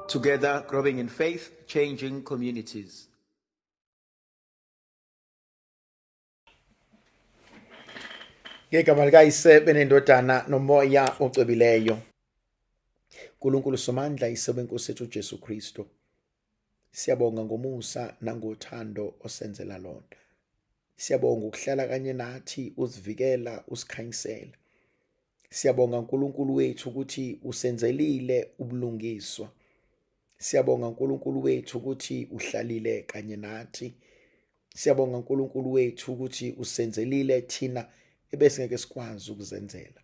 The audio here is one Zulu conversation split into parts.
Together, growing in faith, changing communities. Ngegama likaYise benendodana nomoya ocwebileyo. uNkulunkulu Somandla Yise wenkosi ethu uJesu Kristu. Siyabonga ngomusa nangothando osenzela lona. Siyabonga ukuhlala kanye nathi usivikela usikhanyisela. Siyabonga uNkulunkulu wethu ukuthi usenzelile ubulungiswa. Siyabonga uNkulunkulu wethu ukuthi uhlalile kanye nathi. Siyabonga uNkulunkulu wethu ukuthi usenzelile thina ebesingeke sikwazi ukuzenzela.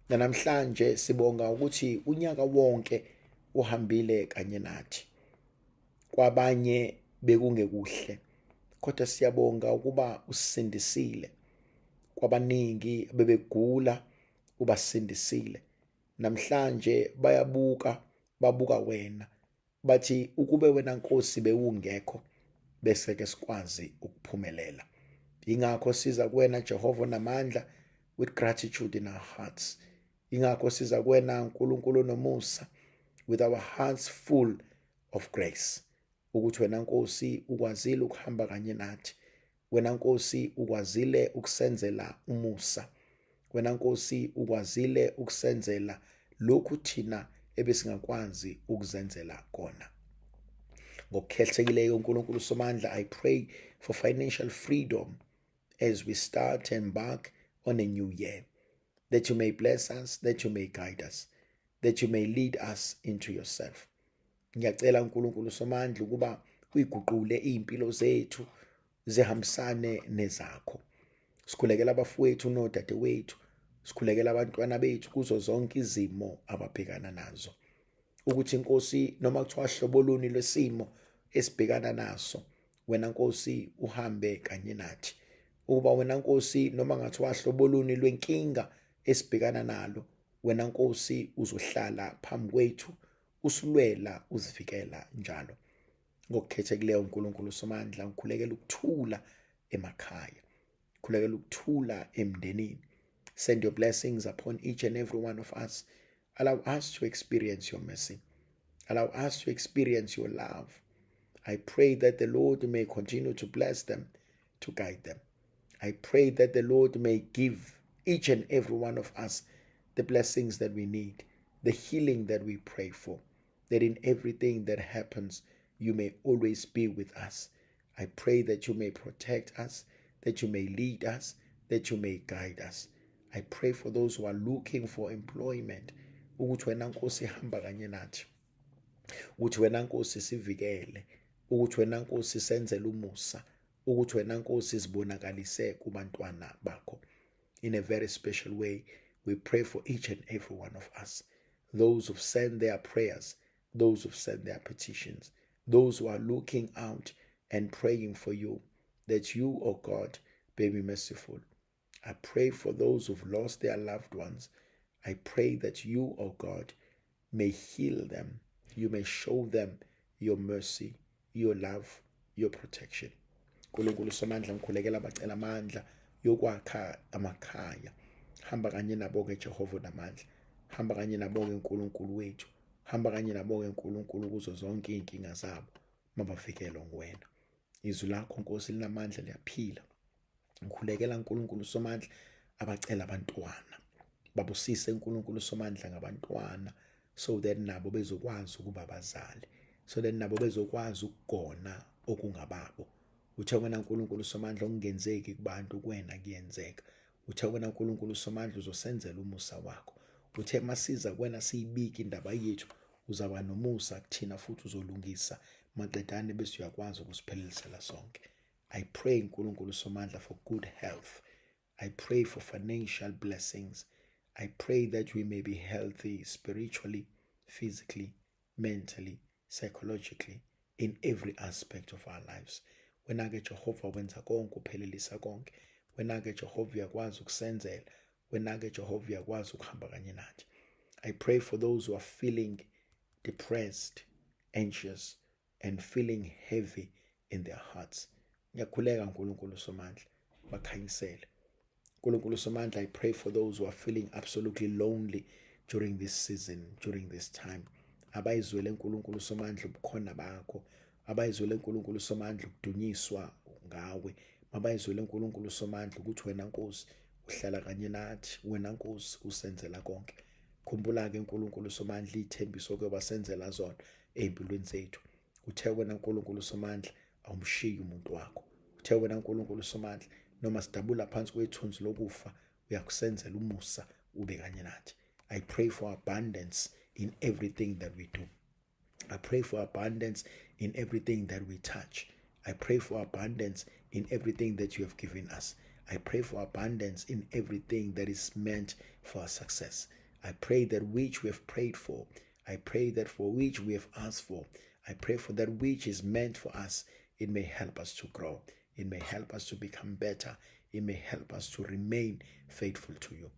Namhlanje sibonga ukuthi unyaka wonke uhambile kanye nathi. Kwabanye bekungekuhle kodwa siyabonga ukuba usisindisile. Kwabaningi bebegula ubasindisile. Namhlanje bayabuka babuka wena bathi ukube wena Nkosi bewungekho bese ke sikwazi ukuphumelela. Ingakho siza kuwena Jehova namandla with gratitude in our hearts. Ingakho siza kuwena uNkulunkulu nomusa with our hearts full of grace. Ukuthi wena Nkosi ukwazile ukuhamba kanye nathi. Wena Nkosi ukwazile ukusenzela umusa. Wena Nkosi ukwazile ukusenzela lokhu thina ebesingakwazi ukuzenzela kona. Ngokukhethekileyo uNkulunkulu Somandla, I pray for financial freedom as we start and embark on a new year. That you may bless us, that you may guide us, that you may lead us into yourself. Ngiyacela uNkulunkulu Somandla ukuba uyiguqule izimpilo zethu zihambisane nezakho. Sikhulekela abafowethu nodadewethu, sikhulekela abantwana bethu kuzo zonke izimo ababhekana nazo. Ukuthi Nkosi noma kuthiwa hlobo luni lwesimo esibhekana naso, wena Nkosi uhambe kanye nathi. Ukuba wena Nkosi noma ngathiwa hlobo luni lwenkinga esibhekana nalo, wena Nkosi uzohlala phambi kwethu usilwela uzivikela njalo. Ngokukhethekileyo uNkulunkulu Somandla ngikhulekela ukuthula emakhaya, ngikhulekela ukuthula emndenini. Send your blessings upon each and every one of us. Allow us to experience your mercy. Allow us to experience your love. I pray that the Lord may continue to bless them, to guide them. I pray that the Lord may give each and every one of us the blessings that we need, the healing that we pray for, that in everything that happens, you may always be with us. I pray that you may protect us, that you may lead us, that you may guide us. I pray for those who are looking for employment, ukuthi wena Nkosi hamba kanye nathi, ukuthi wena Nkosi sivikele, ukuthi wena Nkosi senzele umusa, ukuthi wena Nkosi sibonakalise kubantwana bakho. In a very special way, we pray for each and every one of us. Those who've sent their prayers, those who've sent their petitions, those who are looking out and praying for you, that you, oh God, may be merciful. I pray for those who've lost their loved ones. I pray that you, oh God, may heal them. You may show them your mercy, your love, your protection. uNkulunkulu Somandla ngikhulekela abacela amandla yokwakha amakhaya. Hamba kanye nabo ke Jehova namandla. Hamba kanye nabo ke uNkulunkulu wethu. Hamba kanye nabo ke uNkulunkulu kuzo zonke izinkinga zabo. Mabavikelwe nguwena. Izwi lakho Nkosi linamandla liyaphila. Ngikhulekela uNkulunkulu Somandla abacela abantwana. Babusise uNkulunkulu Somandla ngabantwana so that nabo bezokwazi ukuba abazali, so that nabo bezokwazi ukugona okungababo. Uthe wena uNkulunkulu Somandla okungenzeki kubantu kuwena kuyenzeka. Uthe wena uNkulunkulu Somandla uzosenzela umusa wakho. Uthe masiza kuwena siyibike indaba yethu, uzaba nomusa kuthina futhi uzolungisa maqedane bese uyakwazi ukusiphelelisela sonke. I pray uNkulunkulu Somandla for good health. I pray for financial blessings. I pray that we may be healthy spiritually, physically, mentally, psychologically, in every aspect of our lives. Wena ke Jehova wenza konke, uphelelisa konke. Wena ke Jehova uyakwazi ukusenzela. Wena ke Jehova uyakwazi ukuhamba kanye nathi. I pray for those who are feeling depressed, anxious, and feeling heavy in their hearts. Ngiyakhuleka uNkulunkulu Somandla, bakhanyisele. uNkulunkulu Somandla, I pray for those who are feeling absolutely lonely during this season, during this time. Abayizwele uNkulunkulu Somandla ubukhona bakho, abayizwele uNkulunkulu Somandla ukudunyiswa ngawe, mabayizwele uNkulunkulu Somandla ukuthi wena Nkosi uhlala kanye nathi, wena Nkosi usenzela konke. Khumbula-ke uNkulunkulu Somandla iy'thembiso ke wasenzela zona ey'mpilweni zethu. Uthe wena uNkulunkulu Somandla awumshiyi umuntu wakho. Uthe wena uNkulunkulu Somandla noma sidabula phansi kwethunzi lokufa uyakusenzela umusa ube kanye nathi. I pray for abundance in everything that we do. I pray for abundance in everything that we touch. I pray for abundance in everything that you have given us. I pray for abundance in everything that is meant for our success. I pray that which we have prayed for. I pray that for which we have asked for. I pray for that which is meant for us. It may help us to grow. It may help us to become better. It may help us to remain faithful to you.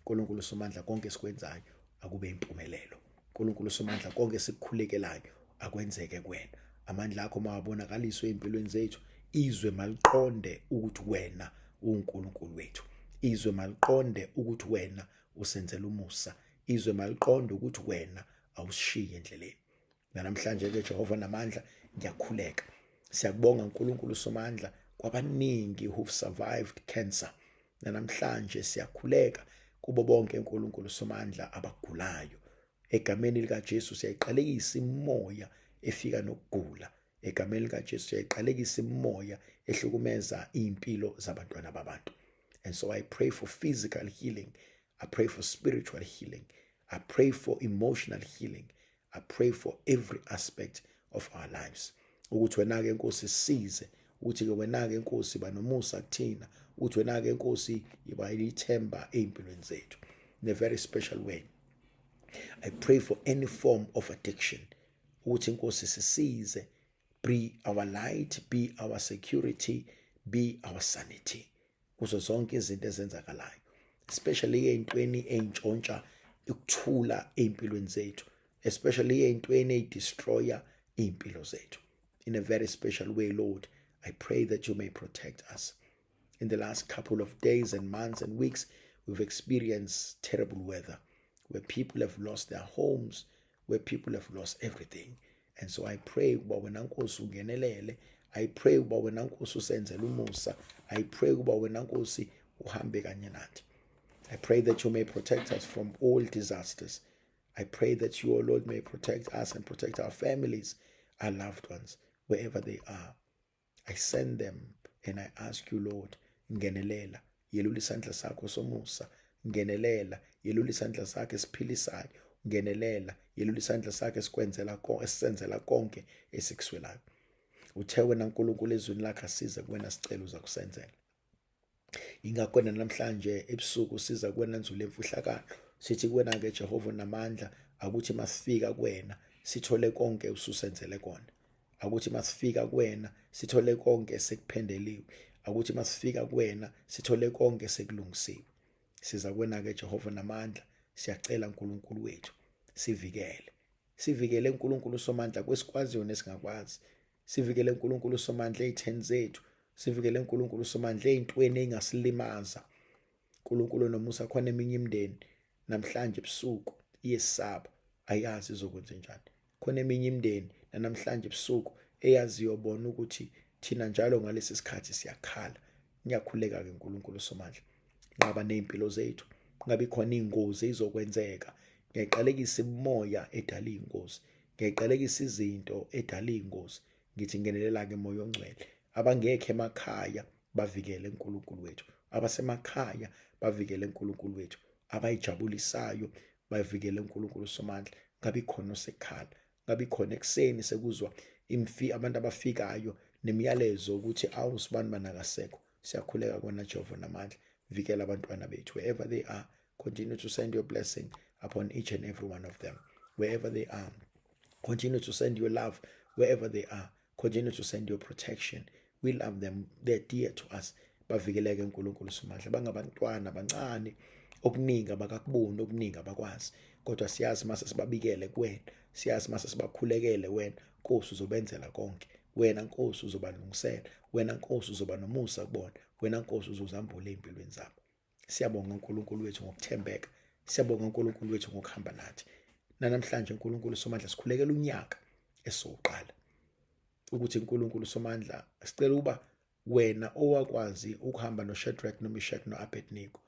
uNkulunkulu Somandla, konke esikwenzayo akube impumelelo. uNkulunkulu Somandla, konke esikukhulekelayo akwenzeke kuwena. Amandla akho mawabonakaliswe empilweni zethu. Izwe maliqonde ukuthi wena uNkulunkulu wethu. Izwe maliqonde ukuthi wena usenzela umusa. Izwe maliqonde ukuthi wena awushiyi endleleni. Namhlanje ke Jehova namandla, ngiyakhuleka. Siyakubonga uNkulunkulu Somandla kwabaningi who've survived cancer. Namhlanje siyakhuleka kubo bonke uNkulunkulu Somandla abagulayo. Egameni lika Jesu siyayiqalekisa imoya efika nokugula. Egameni lika Jesu siyayiqalekisa imoya ehlukumeza impilo zabantwana babantu. And so I pray for physical healing. I pray for spiritual healing. I pray for emotional healing. I pray for every aspect of our lives. Ukuthi wena ke Nkosi size, ukuthi ke wena ke Nkosi banomusa kuthina, ukuthi wena ke Nkosi iba ithemba empilweni zethu. In a very special way, I pray for any form of addiction. Ukuthi Nkosi sisize, be our light, be our security, be our sanity. Kuzo zonke izinto ezenzakalayo, especially ey'ntweni ey'ntshontsha ukuthula ey'mpilweni zethu, especially ey'ntweni ey'destroya iy'mpilo zethu. In a very special way, Lord, I pray that you may protect us. In the last couple of days and months and weeks, we've experienced terrible weather where people have lost their homes, where people have lost everything. And so I pray ukuba wena Nkosi ungenelele. I pray ukuba wena Nkosi usenzele umusa. I pray ukuba wena Nkosi uhambe kanye nathi. I pray that you may protect us from all disasters. I pray that you, O Lord, may protect us and protect our families, our loved ones, wherever they are. I send them and I ask you, Lord, ngenelela, yelula isandla sakho somusa, ngenelela, yelula isandla sakho esiphilisayo, ngenelela, yelula isandla sakho esikwenzela konke, esisenzela konke esikuswelayo. Uthe wena uNkulunkulu ezwini lakho asize kuwena sicela uza kusenzela. Ingakho namhlanje ebusuku siza kuwena nzulu emfihlakalo, sithi kuwena ke Jehova namandla, akuthi masifika kuwena sithole konke ususenzele kona. Akuthi masifika kuwena sithole konke sekuphendeliwe. Akuthi masifika kuwena sithole konke sekulungisiwe. Siza kuwena ke Jehova namandla, siyacela uNkulunkulu wethu sivikele. Sivikele uNkulunkulu Somandla kwesikwaziyo nesingakwazi. Sivikele uNkulunkulu Somandla ezitheni zethu. Sivikele uNkulunkulu Somandla ezintweni engasilimaza. uNkulunkulu nomusa, khona eminye imindeni namhlanje ebusuku iyesaba, ayazi izokwenza njani. Khona eminye imindeni namhlanje ebusuku eyaziyo bona ukuthi thina njalo ngalesi sikhathi siyakhala. Ngiyakhuleka ke uNkulunkulu Somandla, nqaba nezimpilo zethu, kungabi khona ingozi ezizokwenzeka. Ngiyayiqalekisa imoya edala ingozi, ngiyayiqalekisa izinto edala ingozi. Ngithi ngenelela ke moya ongcwele. Abangekho emakhaya bavikele uNkulunkulu wethu, abasemakhaya bavikele uNkulunkulu wethu, abayijabulisayo bavikele uNkulunkulu Somandla. Ngabe khona osekhala, ngabe khona ekseni sekuzwa imfi abantu abafikayo nemiyalezo ukuthi awu sibani banakasekho. Siyakhuleka kona Jehova namandla, vikela abantwana bethu wherever they are. Continue to send your blessing upon each and every one of them wherever they are. Continue to send your love wherever they are. Continue to send your protection. We love them, they're dear to us. Bavikeleke uNkulunkulu Somandla, bangabantwana abancane, okuningi abakakuboni, okuningi abakwazi, kodwa siyazi mase sibabikele kuwena, siyazi mase sibakhulekele wena Nkosi uzobenzela konke. Wena Nkosi uzobalungisela, wena Nkosi uzoba nomusa kubona, wena Nkosi uzozambula empilweni zabo. Siyabonga uNkulunkulu wethu ngokuthembeka, siyabonga uNkulunkulu wethu ngokuhamba nathi. Namhlanje uNkulunkulu Somandla sikhulekela unyaka esowuqala ukuthi uNkulunkulu Somandla sicela uba wena owakwazi ukuhamba noShadrach noMeshach noAbednego,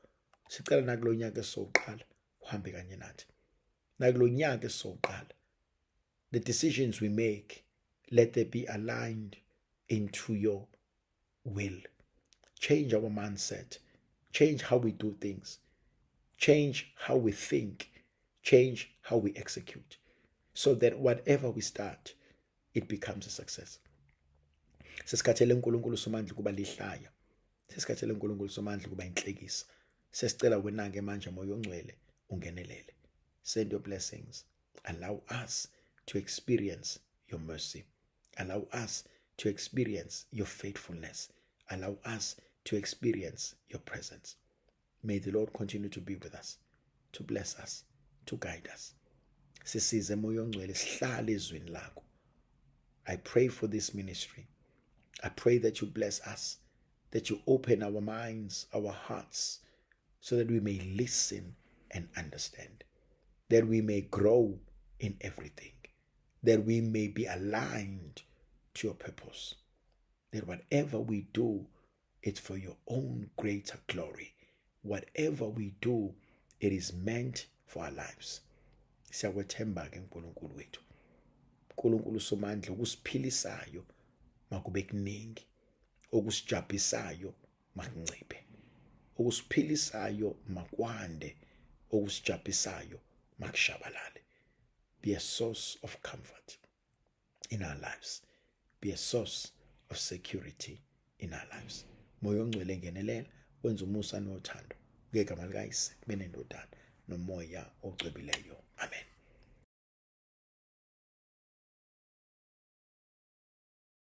sicela nakulonyaka esowuqala uhambe kanye nathi. Nakulonyaka esowuqala, the decisions we make, let they be aligned into your will. Change our mindset, change how we do things, change how we think, change how we execute, so that whatever we start, it becomes a success. Sesikhathele uNkulunkulu Somandla kuba lihlaya, sesikhathele uNkulunkulu Somandla kuba inhlekisa. Sesicela wena ke manje Moya oNgcwele ungenelele. Send your blessings, allow us to experience your mercy, allow us to experience your faithfulness, allow us to experience your presence. May the Lord continue to be with us, to bless us, to guide us. Sisize Moya oNgcwele sihlale ezwini lakho. I pray for this ministry. I pray that you bless us, that you open our minds, our hearts, so that we may listen and understand, that we may grow in everything, that we may be aligned to your purpose, that whatever we do, it's for your own greater glory. Whatever we do, it is meant for our lives. Siyakwethemba ke uNkulunkulu wethu. uNkulunkulu Somandla, ukusiphilisayo makube kuningi, okusijabhisayo makunciphe, okusiphilisayo makwande, okusijabhisayo makushabalale. Be a source of comfort in our lives, be a source of security in our lives. Moya oNgcwele ngenelela, wenza umusa nothando, ngegama likaYise benendodana noMoya oCwebileyo, amen.